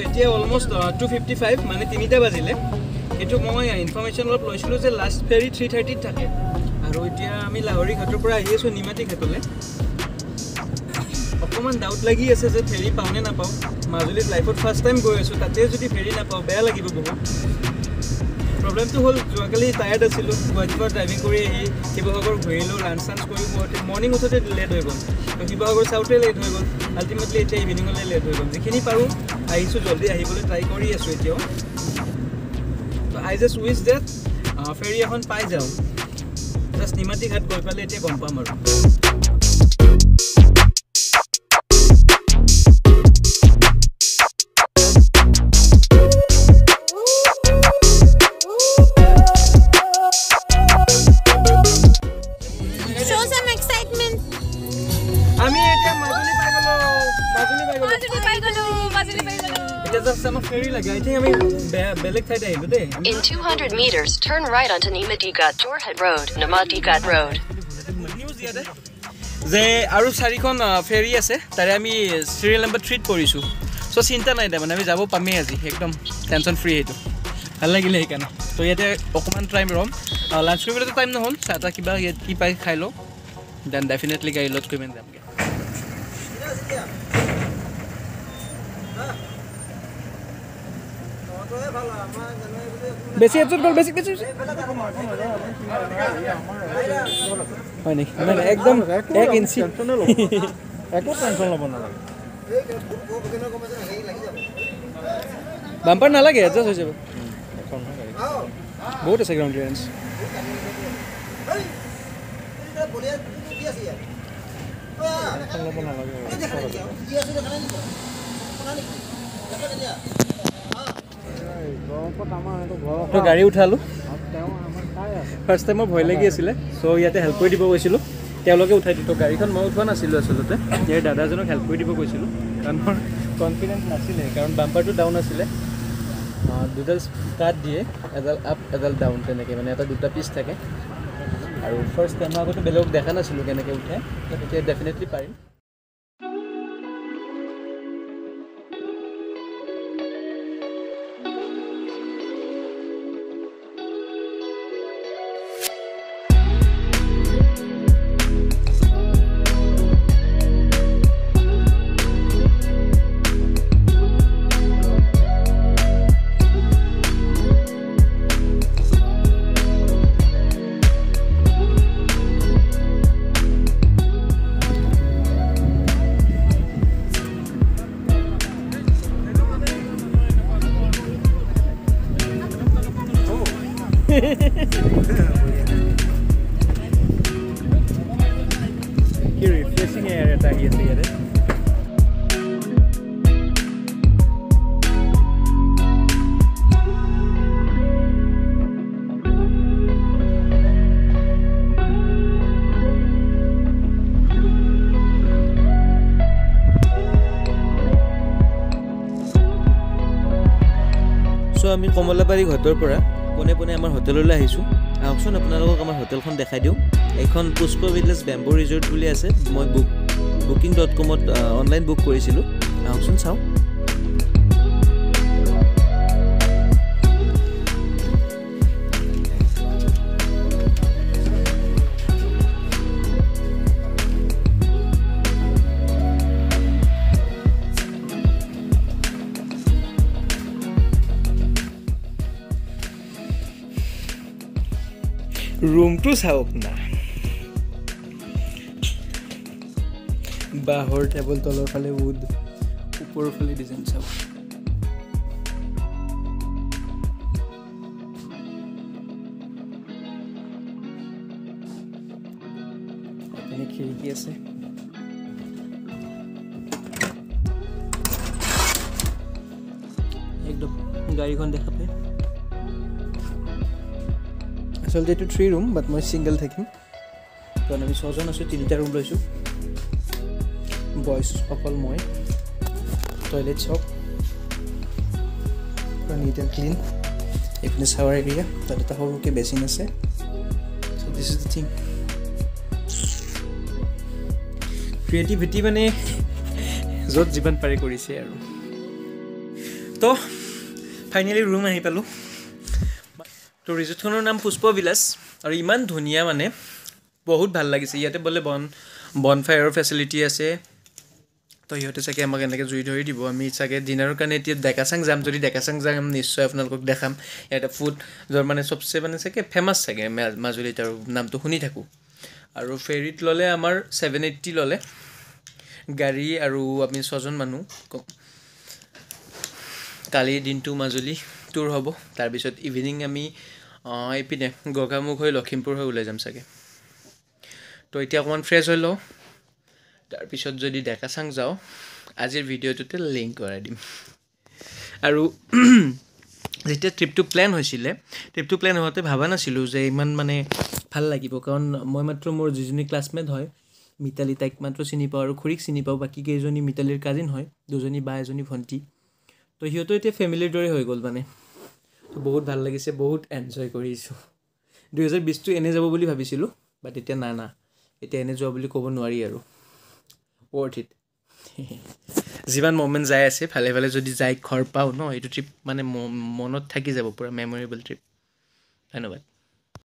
এতিয়া অলমষ্ট 2:55 মানে 3টা বাজিলে। কিন্তু মই ইনফৰ্মেশ্যন অলপ লৈছিলোঁ যে লাষ্ট ফেৰী 3:30 থাকে আৰু এতিয়া আমি লাহৰী ঘাটৰ পৰা আহি আছোঁ নিমাতী ঘাটলৈ। অকণমান ডাউট লাগি আছে যে ফেৰী পাওঁ নে নাপাওঁ। মাজুলীত লাইফত ফাৰ্ষ্ট টাইম গৈ আছোঁ, তাতে যদি ফেৰী নাপাওঁ বেয়া লাগিব বহুত। প্ৰব্লেমটো হ'ল যোৱাকালি টায়াৰ্ড আছিলোঁ, গুৱাহাটীৰ পৰা ড্ৰাইভিং কৰি আহি শিৱসাগৰ ঘূৰিলোঁ, লাঞ্চ চাঞ্চ কৰি মৰ্ণিং উঠোঁতে লেট হৈ গ'ল, তো শিৱসাগৰ চাওঁতে লেট হৈ গ'ল, আল্টিমেটলি এতিয়া ইভিনিঙলৈ লেট হৈ গ'ল। যিখিনি পাৰোঁ আহিছোঁ, জল্দি আহিবলৈ ট্ৰাই কৰি আছোঁ এতিয়াও। তো আই জাষ্ট উইচ ডেট ফেৰী এখন পাই যাওঁ। জাষ্ট নিমাতী ঘাট গৈ পালে এতিয়া গম পাম আৰু। আমি এতিয়া মাজুলী পাই গ'লো, মাজুলী পাই গ'লো, মাজুলী পাই গ'লো। এতিয়া জাষ্ট আমাক ফেৰী লাগে। আই থিংক আমি বেলেগ ঠাইত আহিলোঁ দেই। In 200 meters, turn right onto Nimati Ghat Jorhat Road, Nimati Ghat Road. News ইয়াতে যে আৰু 4খন ফেৰী আছে, তাৰে আমি চিৰিয়েল নম্বৰ 3ত পৰিছোঁ। চ' চিন্তা নাই তাৰমানে আমি যাব পামেই আজি, একদম টেনশ্যন ফ্ৰী। সেইটো ভাল লাগিলে সেইকাৰণে। তো ইয়াতে অকণমান টাইম ৰ'ম, লাঞ্চ কৰিবলৈতো টাইম নহ'ল, চাহ তাহ কিবা ইয়াত কি পাই খাই লওঁ, then definitely গাড়ী লোড কৰি যামগৈ। বেছি এজত গ'ল, বেছি বেছি হয় নেকি? নাই নাই, একদম 1 ইঞ্চি, একো টেনশ্যন ল'ব নালাগে। বাম্পাৰ নালাগে, এডজাষ্ট হৈ যাব। বহুত আছে গ্ৰাউণ্ড ক্লিয়াৰেঞ্চ। তো গাড়ী উঠালোঁ, ফাৰ্ষ্ট টাইম মোৰ ভয় লাগি আছিলে, চ' ইয়াতে হেল্প কৰি দিব গৈছিলোঁ, তেওঁলোকে উঠাই দিলোঁ। গাড়ীখন মই উঠোৱা নাছিলোঁ আচলতে, ইয়াৰ দাদাজনক হেল্প কৰি দিব গৈছিলোঁ, কাৰণ মোৰ কনফিডেঞ্চ নাছিলে, কাৰণ বাম্পাৰটো ডাউন আছিলে। দুডাল কাট দিয়ে, এডাল আপ এডাল ডাউন, তেনেকৈ মানে এটা দুটা পিচ থাকে। আৰু ফাৰ্ষ্ট টাইম মই আগতে বেলেগক দেখা নাছিলোঁ কেনেকৈ উঠে, তেতিয়া ডেফিনেটলি পাৰিম। কি ৰিফ্ৰেছিং এয়াৰ এটা আহি আছে ইয়াতে। চ' আমি কমলাবাৰী ঘাটৰ পৰা পোনে পোনে আমাৰ হোটেললৈ আহিছোঁ। আহকচোন আপোনালোকক আমাৰ হোটেলখন দেখাই দিওঁ। এইখন পুষ্প ভিলেজ বেম্বো ৰিজৰ্ট বুলি আছে। মই booking.comত অনলাইন বুক কৰিছিলোঁ। আহকচোন চাওঁ। ৰুমটো চাওক না, বাঁহৰ টেবুল, তলৰ ফালে উড, ওপৰৰ ফালে ডিজাইন চাওক। খিৰিকী আছে। একদম গাড়ীখন দেখা পায়। আচলতে এইটো 3 ৰুম, বাট মই ছিংগল থাকিম, কাৰণ আমি 6জন আছোঁ, 3টা ৰুম লৈছোঁ। বইজ অকল মই। টয়লেট চব পূৰা নিট এণ্ড ক্লিন। এইপিনে চাৱাৰ এৰিয়া, তাত এটা সৰুকৈ বেচিন আছে। So this is the thing. Creativity মানে য'ত যিমান পাৰে কৰিছে আৰু। তো ফাইনেলি ৰুম আহি পালোঁ। তো ৰিজৰ্টখনৰ নাম পুষ্প বিলাস আৰু ইমান ধুনীয়া, মানে বহুত ভাল লাগিছে। ইয়াতে বোলে বনফায়াৰৰ ফেচিলিটি আছে। তো সিহঁতে চাগে আমাক এনেকৈ জুই ধৰি দিব। আমি চাগে ডিনাৰৰ কাৰণে এতিয়া ডেকাচাং যাম, যদি ডেকাচাং যাম নিশ্চয় আপোনালোকক দেখাম। ইয়াতে ফুড য'ৰ মানে চবচে মানে চাগে ফেমাছ চাগে মাজুলীত, আৰু নামটো শুনি থাকোঁ। আৰু ফেৰীত ল'লে আমাৰ 780 ল'লে গাড়ী, আৰু আমি 6জন মানুহ। কালিৰ দিনটো মাজুলী টুৰ হ'ব, তাৰপিছত ইভিনিং আমি এইপিনে গোগামুখ হৈ লখিমপুৰ হৈ ওলাই যাম চাগে। তো এতিয়া অকণমান ফ্ৰেছ হৈ লওঁ, তাৰপিছত যদি ডেকাচাং যাওঁ আজিৰ ভিডিঅ'টোতে লিংক কৰাই দিম। আৰু যেতিয়া ট্ৰিপটো প্লেন হৈছিলে, ট্ৰিপটো প্লেন হওঁতে ভবা নাছিলোঁ যে ইমান মানে ভাল লাগিব, কাৰণ মই মাত্ৰ মোৰ যিজনী ক্লাছমেট হয় মিতালী, তাইক মাত্ৰ চিনি পাওঁ আৰু খুৰীক চিনি পাওঁ। বাকী কেইজনী মিতালীৰ কাজিন হয়, 2জনী বা এজনী ভণ্টি। তো সিহঁতো এতিয়া ফেমিলিৰ দৰে হৈ গ'ল মানে। তো বহুত ভাল লাগিছে, বহুত এনজয় কৰিছোঁ। 2020টো এনে যাব বুলি ভাবিছিলোঁ, বাট এতিয়া না না, এতিয়া এনে যোৱা বুলি ক'ব নোৱাৰি আৰু। Worth it. যিমান মমেণ্ট যাই আছে ভালে ভালে যদি যাই ঘৰ পাওঁ ন, এইটো ট্ৰিপ মানে মনত থাকি যাব, পূৰা মেমৰেবল ট্ৰিপ। ধন্যবাদ।